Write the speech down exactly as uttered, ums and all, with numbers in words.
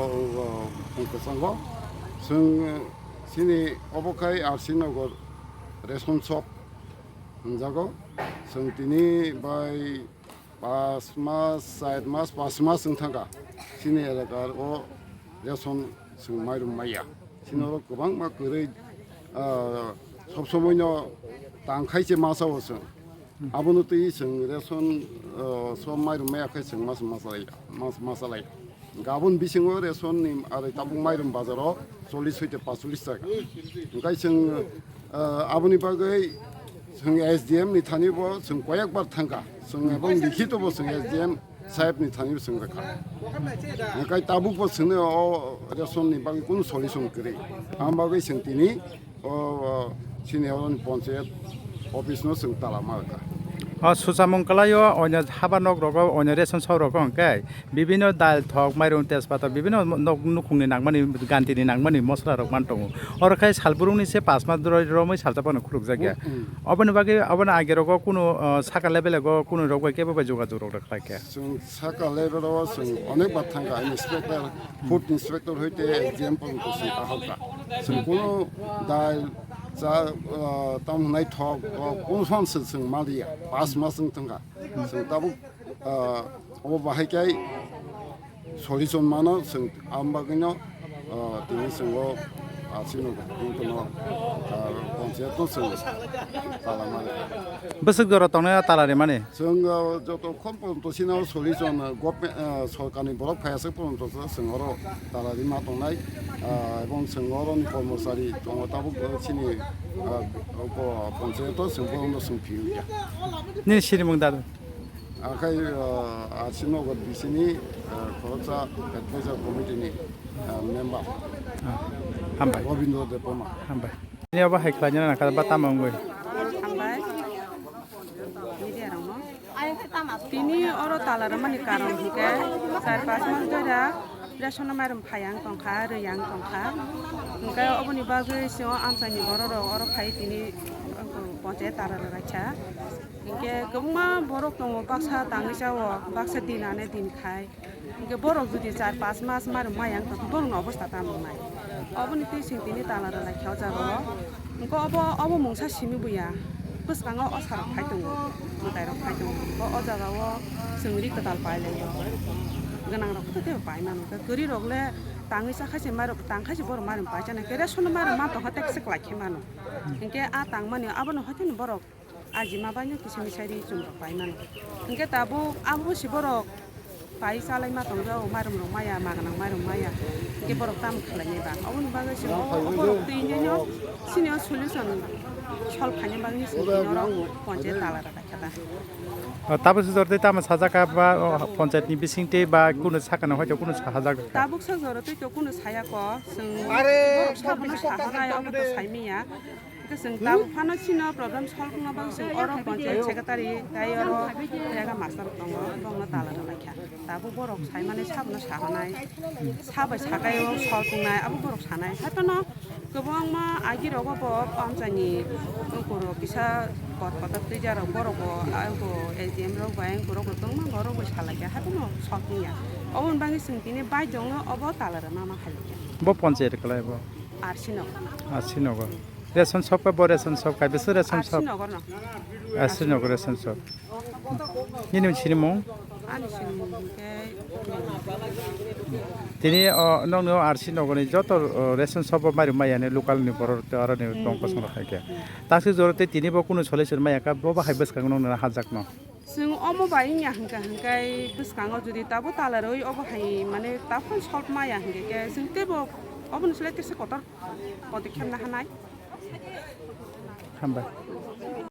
O, o, kwchango. Chwng, eh, chini obo khai R C Nagar ration shop hwnjago. Chwng tini bai pas mas, char mas, pas mas wng thangkha. Chini elakar o ration chwng mairum maya. Chini oro kwbangma kwrwi, ah, sob somoino tang khai se masa o chwng. Abono twi chwng ration, ah, sob mairum maya khai chwng mas masalai, mas masalai. Gabon bisingo ration ni arai tabuk mairum bazaro chollish hoite pachulish taka. Hwnkhe chwng, ah, aboni bagwi chwng S D M ni thani bo chwng koyekbar thangkha. Chwng ebong likhito bo chwng S D M saheb ni thani bo chwng rwkha. Hwnkhe tabuk bo chwngno o ration ni bagwi kunu solution kwrwi. Ang bagwi chwng tini o, o, sini oroni ponchayat office no chwng tala ma rwkha. O suchamung kwlaio, oino haba nok rogo, oino ration shop rogo hwnkhe bibino dal thok, mairum, tejpata, bibino nok nukhungni nangmani, gantini nangmani mosla rok man tongo. Oro khai salbrumni se pas mas doro romwi salsa phano khulukjakya. Mm, mm. Oboni bagwi, oboni age rogo kunu, o, saka level go kunu rok bai kebo bai jogajog rok rwkhlaikha. Chwng saka level o chwng onek bar thangkha, inspector, food inspector hoite S D M porjonto chwng ahokha. Chwng kunu dal, cha, ah, tamo hwnai thok, thok, kunu son se chwng maliya, pas mas wng thangkha. Chwng tabuk, ah, obo bahai khe solution mano, chwng am bagwino, ah, tini chwng o, ah, chini no, ah, ponchayat no chwng tala mani. Bwswk jora tongnai tala rimani? Chwng, ah, joto khon porjonto chini o solution, ah, government, ah, sorkarni borok phaiya se porjonto chwng oro tala rima tongnai, ah, ebong chwng oroni kormochari tongo tabuk, ah, chini, ah, ponchayat o chwng borokno chwng phiya. Nini sinimung da? Akhai, ah, R C Nagar bisini, ah, khoroksa advisor committee ni, ah, member. Ah, hambai. Robindra Debbarma. Hambai. Nini obo hai khlaina nangkha ba tamo wngwi? Hambai. Media rokno. Tini oro tala rwmani karon hwnkhe char pas mas dora ration mairum phaiya wng tongkha, rwya wng tongkha. Hwnkhe oboni bagwi chwng amchaini borok rok oro phai tini ponchayat tala rwlaikha. Hinkhe kwbangma borok tongo, baksa tangwi chao, baksa din ane din khai. Hinkhe borok jodi char pas mas mairum maya wngkha, borokni obostha tamo wngnai? Oboni twi chwng tini tala rwlai kha o jaga o. Hinkhe obo, obo mungsa simi buya. Bwskango osa rok phai tongo, mwtai rok phai tongo. Hinkhe o jaga o chwng ri kwtal pai lai o. Gwnang rok khe teibo pai mano. Hinkhe kwrwi rok le tangwi cha khai se mairum, tang khai se borok mairum pai chana. Hinkhe ration mairum ma tongkha tei kisa kwlai khe mano. Hinkhe a tangmani abono haikheno borok ajima baino kisa misa ri chum rok pai mano. Hinkhe tabuk abo se borok pai chalai ma tong jao, mairum rok maya, magnang mairum maya. Hinkhe borok tamo khlai nai ba? Oboni bagwi se o borok twi nai no sini o solution solve khaina bagwi se tini norok ponchayat tala rwlai kha ta. O, tabuk se jor tei tamo sajak kha ba, o, ponchayat ni bising tei ba kunu sakha no hoito kunu sahajak kha? Tabuk sa jor tei to kunu saya kho, chwng borok sabono sahanai, obo to sai manya. Hwnkhe chwng tabuk phano chini problem solve wngna bagwi chwng oro ponchayat secretary tei oro jaga master tongo, bongno tala rwlai kha. Tabuk borok saimani sabono sahanai, sabai sakai o solve wngnai, abo borok sanai. Haiphano kwbangma agi rogo bo amchaini ukurok kisa kot kotor twijarok borok bo, ah, uko S D M rok bai, ukurok bo kwbangma borok bai salai kha, haiphano solve wngya. Oboni bagwi chwng tini baidhyo wngwi obo tala rwna ma hai kha. Bo ponchayat kwlai bo? R C Nagar. R C Nagar. Ration shop khe bo ration shop kaibrwsa ration shop? R C Nagar no. R C Nagar ration shop. Nini sinimung? Ani sinimung hwnkhe. Tini o nokni o R C Nagar ni joto, o, ration shop o mairum maya ni local ni borok tei aro ni tong kosong rok hai khe. Taksik jora tei tini bo kunu solution maya kha, bo bahai bwskango nokni hajak no. Chwng omo bai wngya hwnkha hwnkhe bwskango jodi tabuk tala rwi obo hai mane tabuk solve maya hwnkhe khe chwng teibo obono slai tesa kotor podokkhep nahanai. Hambai.